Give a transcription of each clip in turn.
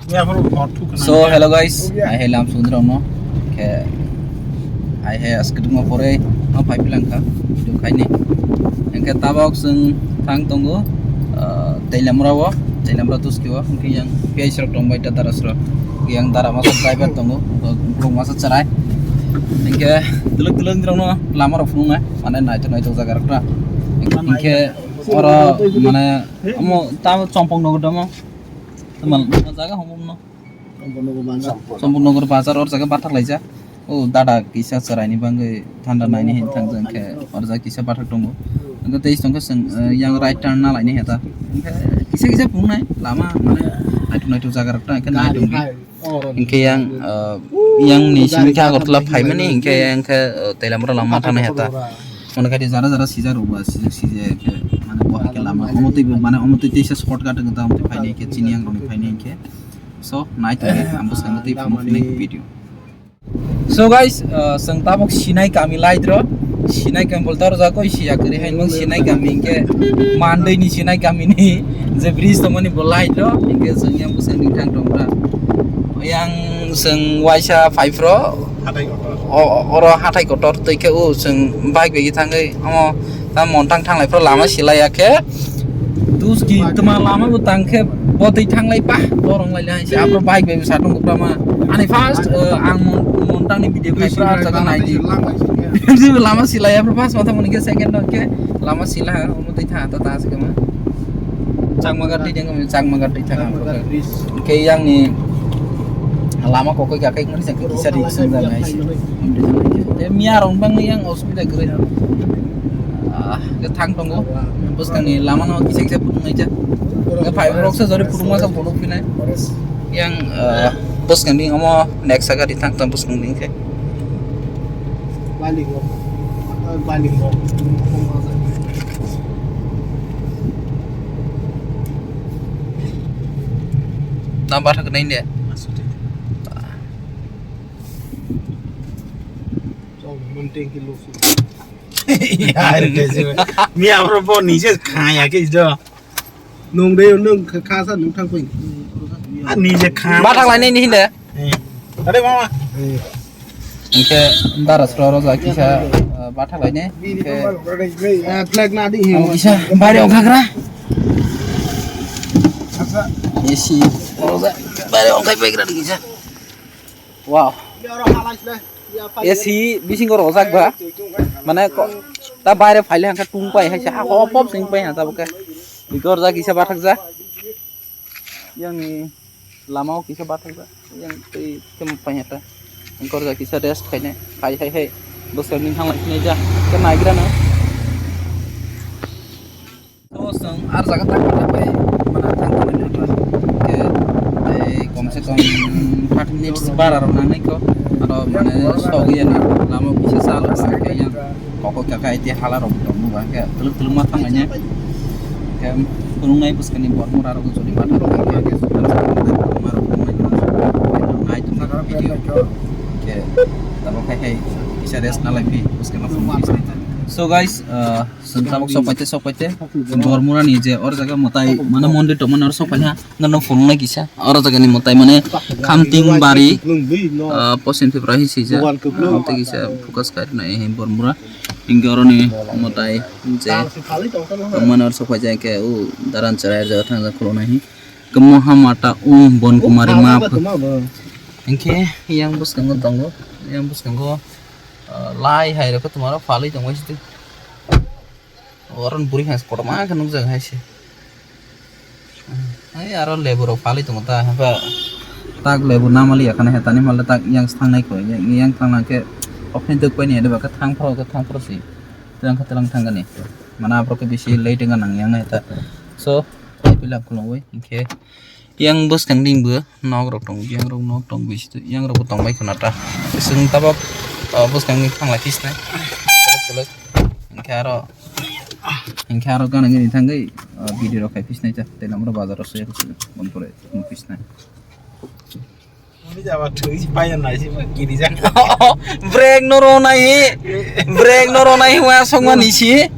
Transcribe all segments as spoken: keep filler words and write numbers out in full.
So, hello guys, I hai lam sundrong no. Khe, I hai asked mo pore no phai pilang kha, video khaini. Engke tabok sung thang tongo, ah, Teilamra o, Teilamra tuski o, engke yang P I S rok tong bai ta dara srok. Yang dara masa driver tongo, ukulung masa cherai. Engke tuluk tuluk drong no lama rok phunung na, mane naitok naitok jaga rok na. Engke oro mane amo ta chompong nogo domo. Tamo jaga homo no. Champaknagar bazar or jaga bathak laijak. O dada kisa chwraini bagwi thanda naini hin thangjak khe or jaga kisa bathak tongo. Hwnkhe tei tongkhe chwng, eh, yang right turn na laini heta. Hwnkhe kisa kisa phunuknai lama mane naitok naitok jaga rok ta hwnkhe naitok di. Hwnkhe yang, eh, yang ni simi khe Agartala phaimani hwnkhe yang khe, eh, Teilamra lama thangna heta. Mane khe jara jara sijak rok ba sijak sijak khe mane bo hai khe lama omo twi bo mane omo twi teisa shortcut wng tong twi phaini khe chini yang rok ni phaini hwnkhe. So, nai tongdi, ang bwskango tei phunuk phunuk video. So guys, uh, chwng tabuk Sinai kami lai dro. Sinai kami bol tor jagoi siya kwrwi hai nwng Sinai kami hinkhe mandwi ni Sinai kami ni je bridge tongmani bo lai dro. Hinkhe chwng yang bwskango thang tong bra. Yang chwng waisa five ro. Hatai kotor. O, o, oro hatai kotor twi khe o chwng bike bai thangwi omo ta montang thanglai phro lama silai ya khe. Tuski tuma lama bo tang khe botwi thanglai pa borong lai lai se apro bike bai sa tung pra ma. Ani first, eh, ang mon, montang ni video khai pra jaga nai di. Lama silai ya first ma thamoni khe second no khe lama sila ha omo twi tha ta ta se ma. Changma gar twi deng changma gar twi tha. Khe yang ni lama kokoi ga kai mani jang kisa ri sung jang nai se. Te miya rong bang yang osubida kwrwi. Ah, ke thang tongo. Bwskang ni lama no kisa kisa phunuk nai ja. Ke phai rok se jori phunuk ma sa phunuk phinai. Yang, ah, bwskang ni omo next aga di thang tong bwskang ni khe. Bali go. Bali go. Number thak nai ne. Miya bro bo nije khaya ke do. Nung de nung kha sa nung thang pui. A nije kha. Ba thang lai ni hinde. Are mama. Hingke dara sro ro ja kisa, eh, ba thang lai ne. Hingke flag na di. Ang kisa bare ongkha gra. A C ro ja bare ongkhai pai gra kisa. Wow. A C bisingo rojak ba. Mane ko, ta baire phaile hangkha tung pai hai se ha hop hop sing pai ha ta bokhe. Dorja kisa bathak ja. Yang ni lama o kisa bathak ja. Yang tei temo pai ha ta. Dorja kisa rest khaine. Khai hai hai. Bosor ni thang lai ja. Ke naigra na. To chwng ar jaga tang tang bai, mane, thang thang bai nai. Ke, tei kom se kom thirty minutes bara rok nangnai ko. Aro, mane, sogwi ani lama kisa sal ba ke yang koko kaka ite hala rok tong ba ke tuluk tuluk ma thang anya. Ke phunuknai bwskani bormura rok jodi ma thang ke. Nai tum video. Ke, tamo khai khai kisa rest na lai phi bwskano phunuk kisa. So guys, uh, Chwng tabuk sok paite, sok paite. Bormura ni je or jaga mwtai, mane mondir tongmani oro sok paikha. Nono phunuknai kisa. Oro jaga ni mwtai mane Khamting Bari, ah, Poschim Tripura hin swijak. Tei kisa focus khairoknai he Bormura. Hinkhe oro ni mwtai je tongmani oro sok paijak khe o daran chwrai jaga thangjak khuluknai hi. Khe Mohamata um Bon Kumari ma. Hinkhe yang bwskango tongo. Yang bwskango, ah, lai hai rok khe twma rok phalwi tongbai sidi. Oro ni bwrwi hai kotorma khe nukjak hai se. Hai aro lebu rok phalwi tongo ta, hwnba tak lebu namaliya khana he tani male tak yang thangnai kho, yang, yang thangna khe okhne dwk paini hwnba khe thang phro khe thang phro si, twlang khe twlang thangani. Mana aphro khe bisi late wngkha nang yang nai ta. So, tei pila khulumui hinkhe yang bwskang ding bo nok rok tongo, yang rok nok tongo bisi, yang rok bo tongbai khwna ta. Chwng tabok, ah, bwskang ni thang lai khe sinai. Hinkhe aro, hinkhe aro gana gini thangwi, ah, video rok khai phi sinai ta. Tei lamro bazar rok soya khe bon pore nukphi sinai. Brake no ronai, brake no ronai hwnwi aswk mani si.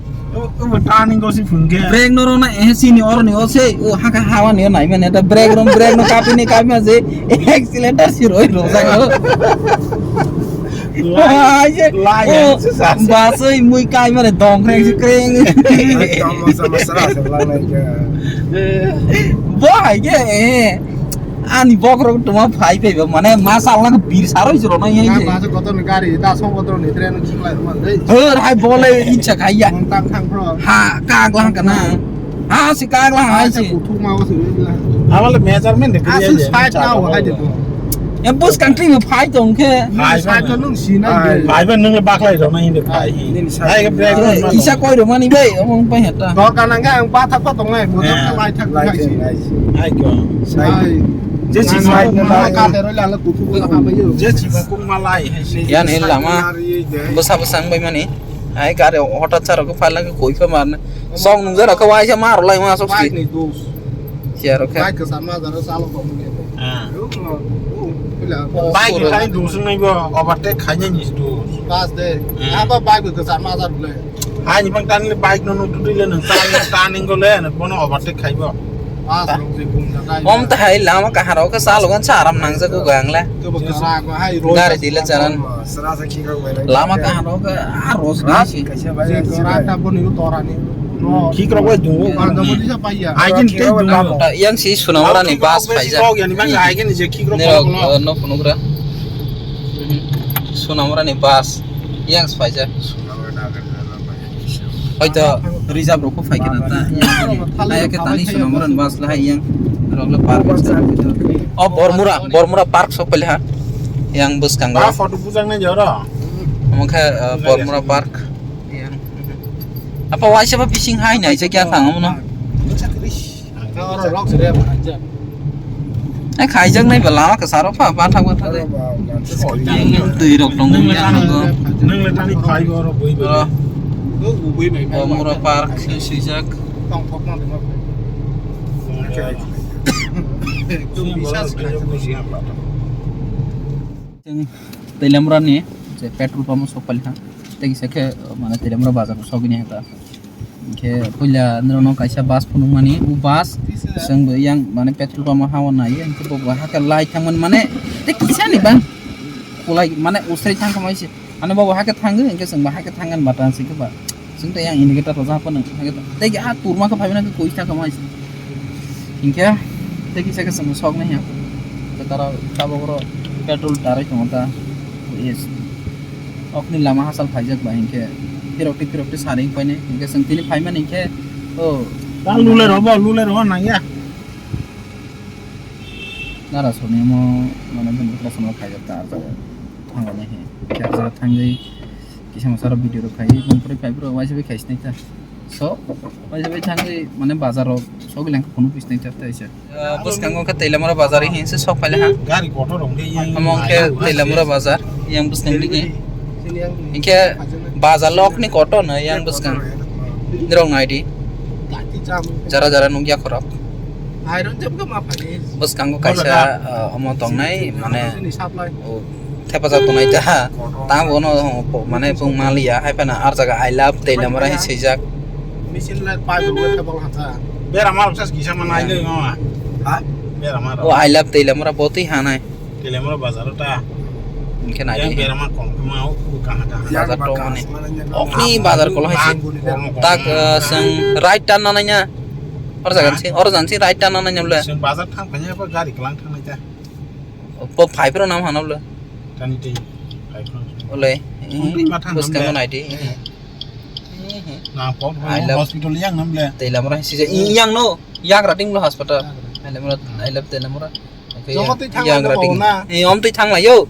Turning ko si phun ke. Brake no rona eh sini or ni o se o haka hawa ni o nai mane ta brake rom brake no kapi ni kapi ma se accelerator si roi ro sa ko. Lai, Ai se lai, o exercise. Ba se mui kai mane dong kreng si kreng. Ai, tamo sama sara se lang nai ke. Bo hai ke eh. Ani bokrok tuma phai phai ba mane ma salna bir saroi juro na yai Nang je. Bajo kotor ni gari, da song kotor ni train ni khiklai man dei. Hor hai bole icha khaiya. Mung tang thang pro. Ha kagla kana. Ha si kagla hai si. Kuthuk ma wasi bila. Amale measurement de Asu side na wa hai de to. Em bus country me phai tong khe. Hai, side to nung si na. Hai ba nung baklai jona inde phai. Nini side. Hai ke brake. Isa koi ro mani bai among pai hata. Dor kana ga ang pa thak pa tong nai, mo thak lai thak lai si. Ai ko. Sai. Je si sai na ka te ro la la ku ku ha ba yo. Je si ba ku ma lai hai si. Yan hil lama. Bwsa bwsang bai mani. Ai gari hotat saro ko phala ko koi pha marna. Song nung jara ko wai sa mar lai ma sok si. Bike ni dos. Siaro kha. Bike ka sama jara salo ko mun. Ah. Bike ni khai dos nai bo overtake khai ni dos. Pas de. Apa bike ka sama jar le. Ani bang tani le bike no nutu dile nang tani tani go le na bono overtake khaibo. Pas rong je gum na kai. Om ta hai lama kaharo ka salo gan saram nang jago gang le. Gari dile charan. Sra sa khik rok bai. Lama kaharo ka a ros ga si. Kaisa bai. Rata boni torani. Khik rok bai dungo. Bang da boni sa paiya. Ai gin te dungo. Yang si Sunamura ni bus paija. Rok yani bang ai gin je khik rok. No punugra. Sunamura ni bus yang swaija. Hoito reserve rok phai kena ta. Aya ke tani Sunamura ni bus la yang rok le park. O Bormura, Bormura park sok pele ha. Yang bus kang. Ba photo bujang na jora. Mokhe Bormura park. Yang. Apa waisa ba bising hai nai je kya thang amno. Ai khaijak nai ba lama ka saro pha ba thak ba thak de. Twi rok tong ya go. Nang le tani phai go ro bui bui. Mura park swijak. Teilamura ni je petrol pump sok pali ha. Tei kisa khe mane Teilamura bazar sogini ha ta. Hinkhe puila norokno kaisa bus phunukmani, o bus chwng bo yang mane petrol pump o hawan nai, hinkhe bo bo hakhe lai thangmani mane tei kisa ni bang kulai mane usai thang khamai se. Ani bo bo hakhe thangwi hinkhe chwng bo hakhe thangani bata se khe ba. Chwng tei yang indicator rwjak phano hinkhe tei a turma khe phaibai khe koi thang khamai se. Hinkhe tei kisa khe chwng sok nai ya. Tei tara tabok oro petrol darwi tongo ta. Yes. Okni lama hachal phaijak ba hinkhe phirokti phirokti sari wngpainai hinkhe chwng tini phaimani hinkhe o. Ta lule robo lule robo nangya. Nara soni mo mane bini bwkra sono khaijak ta arjak thangani he hinkhe arjak thangwi kisa masaro video rok khai bini pore phai bro waisa bai khai sinai ta. So, bai bai thangwi mane bazar rok sogwi lang phunuk bising chapta isa. Bwskango khe Teilamura bazar hinse sok phaile ha. Gari kotor rong khe yang. Omo khe Teilamura bazar yang bwskang digi. Hinkhe bazar lokni kotor no yang bwskang. Nirok naidi. Jara jara nukya khorok. Bwskango kaisa omo tongnai mane. Thepajak tongnai ta. Tamo bono mane bung maliya hai phano ar jaga I love Teilamura hinwi swijak. Machine lai pipe rok le thebol hata. Bera mal sas kisa mana ai le mama. Ha? Bera mal. O I love Teilamura botwi hanai. Teilamura bazar ta. Hinkhe nai. Yang bera mal kom ma o ku kaha kaha. Bazar to mane. Okni bazar kolo hai si. Tak seng right turn nanai nya. Or jagan si, or jagan si right turn nanai nya bole. Seng bazar thang phanya pa gari kelang thang nai ta. Po phai phro nam hano bole. Tani tei phai phro. Ole. Bwskango nai di. Na pok hospital yang nam le. Teilamura si yang no. Yang rating lo hospital. Teilamura, I love Teilamura. Jomo tei thang yang rating. Eh om tei thang lai yo.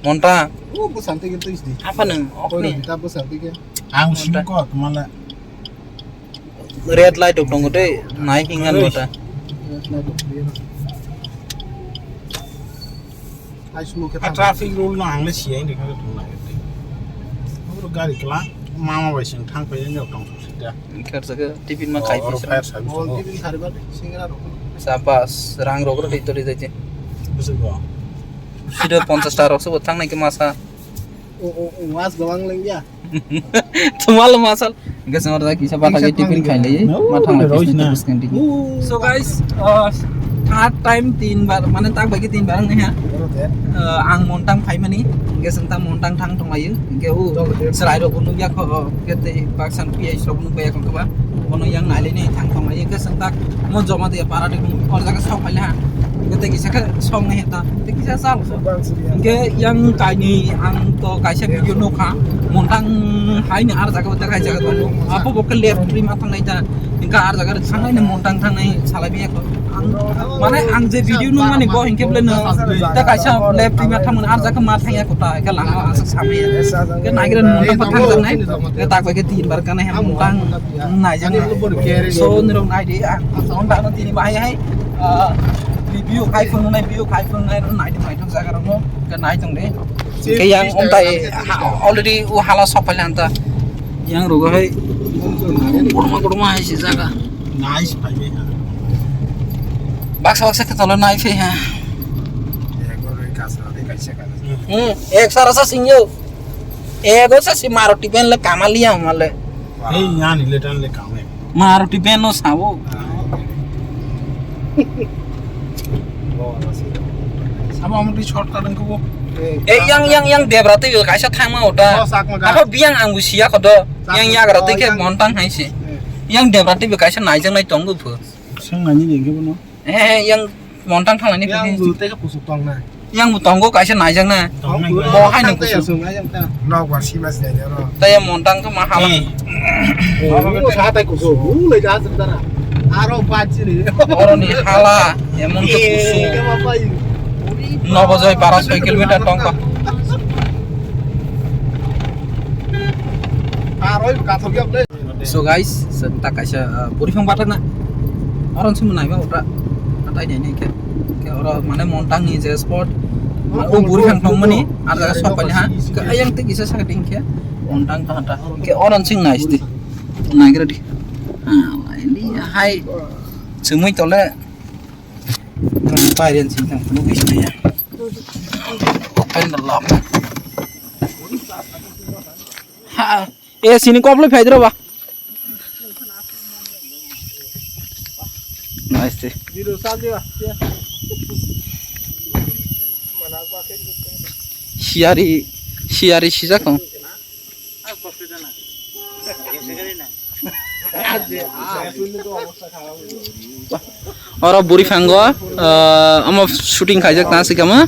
Monta. O bwsang tei tei di. Apa nang? Okni. Kita bwsang tei. Ang sini ko kemala. Red light rok tongo tei nai hingan bata. Red light rok tei. Hai sulu khe. A traffic rule no ang le siyai de kha thung lai de. Oro gari kla mama bai sing thang pai ne tong su sita. Kher sa khe tiffin ma khai pi sa. Tiffin khari ba singra rok. Sa pas rang rok ri to ri jai je. Busu go. Sida ponchas ta rok se bo thang nai khe masa. O, o, o, mas gawang lengya. Tumal masal. Guys, amar kisa bata ke tiffin khai lai. Ma thang lai, tiffin khai lai. So guys, uh, third time tin bar, mane tak bai ke tin bar ang ha. Uh, ang Montang phai mani, guys, ang ta Montang thang tong lai. Ke u serai rok nung ya kho, ke te baksan P I rok nung ya kho ba. Bono yang nai le ne thang tong lai. Guys, ang ta mo joma de para de or jaga sok phai le ha. Ke te kisa ke sok ne ta. Te kisa sal. Hingke yang kaini ang to kaisa video nukha, Montang haini ar jaga ta kaisa jaga tongo. Apo bo ke left tree ma thangnai ta, hingke ar jaga thangnai ni Montang thangnai salai biya ko. Ang, mane ang je video nukmani bo hingke bole no ta kaisa left tree ma thangmani ar jaga ma thangya ko ta, hingke lama asa samaya. Hingke naigra Montang pa thangjaknai, hingke tak bai ke tin bar kanai Montang naijaknai. So nirok nai di, ang Montang no tini bahai hai, ah, review khai phunuknai, view khai phunuknai, nai di. Jaga rokno ke nai tong de. Ke yang umtai already u hala sok pailanta. Yang rogo hai kurma kurma hai si jaga. Nice phai be ha. Baksa baksa ke tolo nai phai ha. Ego roi kasa de kaisa kana. Hmm, ek sara sa singyo. Ego sa si Maruti ben le kamali ya male. Ei, yani le tan le kame. Maruti ben no sabo. Abo amo twi shortcut wngkha bo. Ei, yang, yang, yang debra twi kaisa thangma ota. Oh, sakma ga. Abo biyang ang busiya khodo. Sakma. Yang yagra twi khe oh, yang Montang hai se. Eh. Yang debra twi kaisa naijak nai tongo pho. Seng nani de khe bono. Eh, yang Montang thanglani yang pho. Yang bu tei khe kusuk tong nai. Yang bo tongo kaisa naijak na. Tongnai. Bo hai no kusuk. Nok ba sima sinai ro. Tei Montang khe ma hala. Eh. Oh, sa tai kusuk. U le ja sendara. Aro pachi ni. Oro ni hala emon to kusuk. Nobo joi bara soi kilometer tongkha. Aro ka thok yak le. So guys, se ta kaisa, ah, buri phang bathak na. Oro se mwnai ma utra. Atai de ni ke. Ke oro mane Montang ni je spot. O buri phang tong mani, ar jaga sok pai ha. Ke ayang te kisa sa ding ke. Montang ta ta. Ke oro sing nice di. Nai gra di. Ah, ini hai. Semui tole. Pai ren sing tang. Open the lock. Ha. E sini kop le phai dro ba. Nice te. Siyari, siyari sijak tong. Oro buri phango, ah, omo shooting khaijak tang sikama.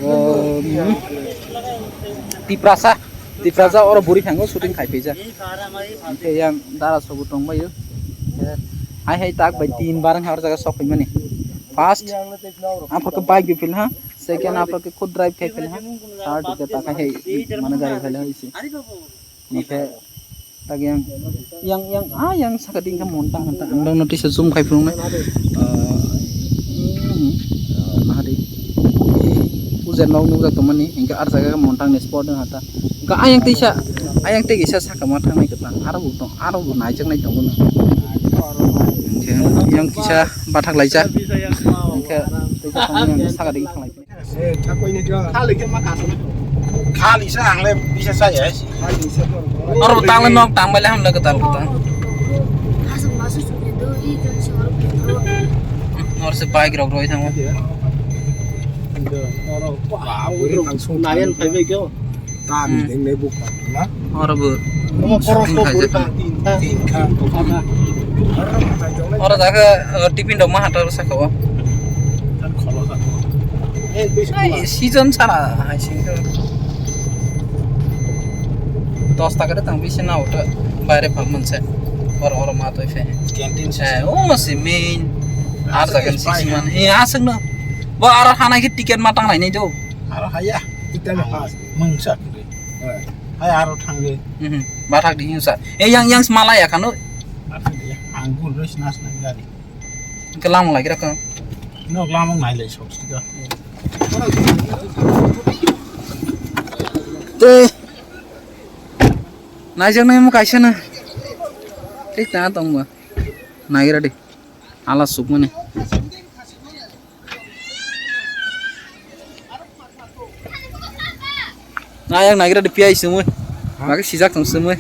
Um, Tiprasa. Tiprasa oro buri phango shooting khai phaijak. Hingke yang dara sobo tongbaio. Hai hai tak bai tin bar wngkha oro jaga sok phaimani. First, aphor khe bike bi phil ha. Second, aphor khe khud drive khai phil ha. Third, khe ta khai hai mane gari phil ha isi. Hingke tak yang, yang, yang, ah, yang saka ding khe Montang hanta ang dong notice zoom khai phunuknai. Ah, hmm, ah, nahari. Puja nok nukjak tongmani, hingke ar jaga khe Montang ni spot wng hanta. Hingke ayang teisa, ayang tei kisa saka ma thangnai kwtal, aro bo tong, aro bo naijaknai tongo no. Hingke yang kisa bathak laijak, hingke tei kisa yang saka ding thanglai. Khali sa ang le bisa saya. Oro tang le nok tang bai le ham le kwtal kwtal. Oro se bike rok roi thango. Nayan phai bai kyo. Tam deng ne buk na. Oro bo. Omo khorok shooting kok khaijak. Tin kha. Oro jaga, eh, tiffin rok ma hata saka o. Tan kholo saka. Eh, bis. Ai, season sara hai sing to. Dos taka de tang bisi na auto baire pha manse. Oro oro ma toi phe. Canteen. Eh, o ma si main. Ar jaga six man. Eh, aswk no. Bo aro hana khe ticket ma tang nai nai do. Aro haya. Ticket ma pass. Mungsa kiri. Hai aro thangwi. Mhm. Bathak di hinsa. E yang, yang smala ya kano. Bathak di ya. Anggur roi sna sna gari. Ke lamung lagi rakam. Nok lamung nai lai sok sika. Te. Naijak nai mo kaisa na. Thik ta tong ba. Naigra di. Ala sukmani. Ayang nagira de piyai sumui. Maka sijak tong sumui.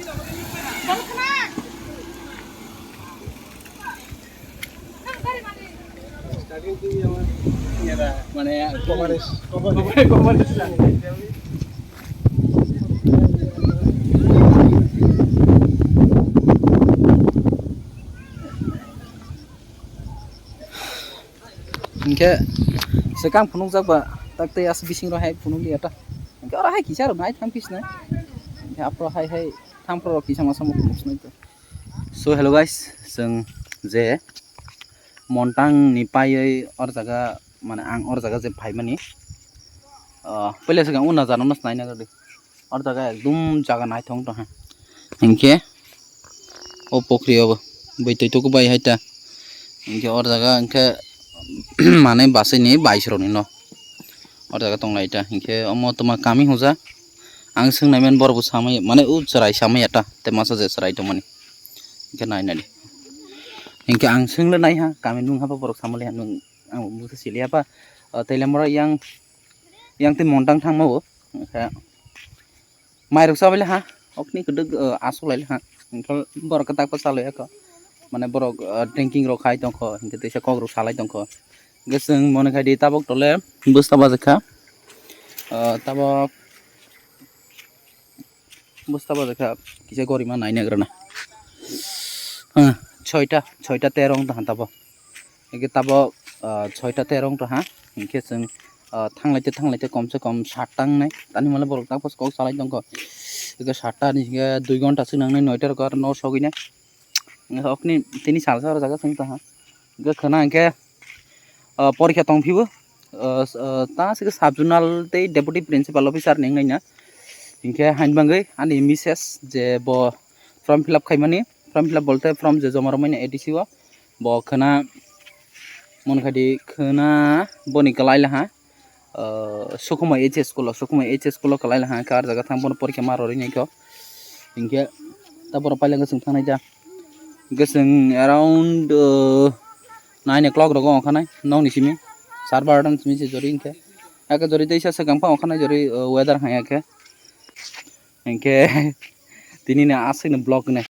Mane coverage, coverage, coverage. Hingke swkang phunukjak ba, tak tei aswk bising rok hai phunuk liya ta. Hingke oro hai kisa rok nai thang pis nai. Hingke aphuru hai hai thang phuru rok kisa masa mo phunuk sinai to. So hello guys, chwng je Montang ni paiwi or jaga, mane ang or jaga je phaimani, ah, puila swkang o najar no sinai na gadi. Or jaga ekdum jaga naithok tongha. Hinkhe o pokri o bwtwi tuku bai hai ta. Hinkhe or jaga hinkhe manwi bwswini baisorokni no. Or jaga tonglai ta. Hinkhe omo toma kami hoja. Ang swngnai man borok bo samai mane o chwrai samai ya ta. Tei masa je chwrai tongmani. Hinkhe nai nai di. Hinkhe ang swngla naiha kami nung haba borok samali ha nung ang bwsa sili haba. Tei lamora yang yang tei Montang thangma o. Hinkhe mairok chabaile ha, okni kwdwk, ah, aswk laile ha. Hwnkhe borok kwtak bo chalwi ya kho. Mane borok, ah, drinking rok khai tongkho, hinkhe teisa kok rok salai tongkho. Hwnkhe chwng mone khai di tabok tole bwsta bajak kha. Ah, tabok bwsta bajak kha, kisa gorima nai nagrana. Ah, soita, soita tero wng tongkha tabok. Hingke tabok, ah, soita tero wng tongha, hingke chwng, ah, thanglaite thanglaite komse kom satta wngnai. Tani mole borok tak phos kok salai tongkho. Hingke satta ni hingke dui ghonta swk nangnai, noita rok aro no sogwinai. Hingke okni tini salsa oro jaga chwng tongha. Hingke khwna hingke, ah, porikha tongphio, ah, s-, ah, ta se sub zonal tei deputy principal officer ni wngnaina. Hingke hain bangwi ani misses je bo form fill up khaimani, form fill up bolte form je joma rwmani A D C o, bo khwna, mon khai di, khwna boni kwlai laha, ah, Sukhuma H S school o, Sukhuma H S school o kwlai laha, khe ar jaga thang bono porikha ma rwrwi naikho. Hinkhe ta borok pailangkhe chwng thangnai ja. Hinkhe chwng around, ah, nine o'clock rogo ongkha nai, nokni simi sar barota ni simi se jori hinkhe. Ake jori teisa swkang phano ongkha nai jori, ah, weather hai ya khe. Hinkhe tini ni aswk ni vlog ni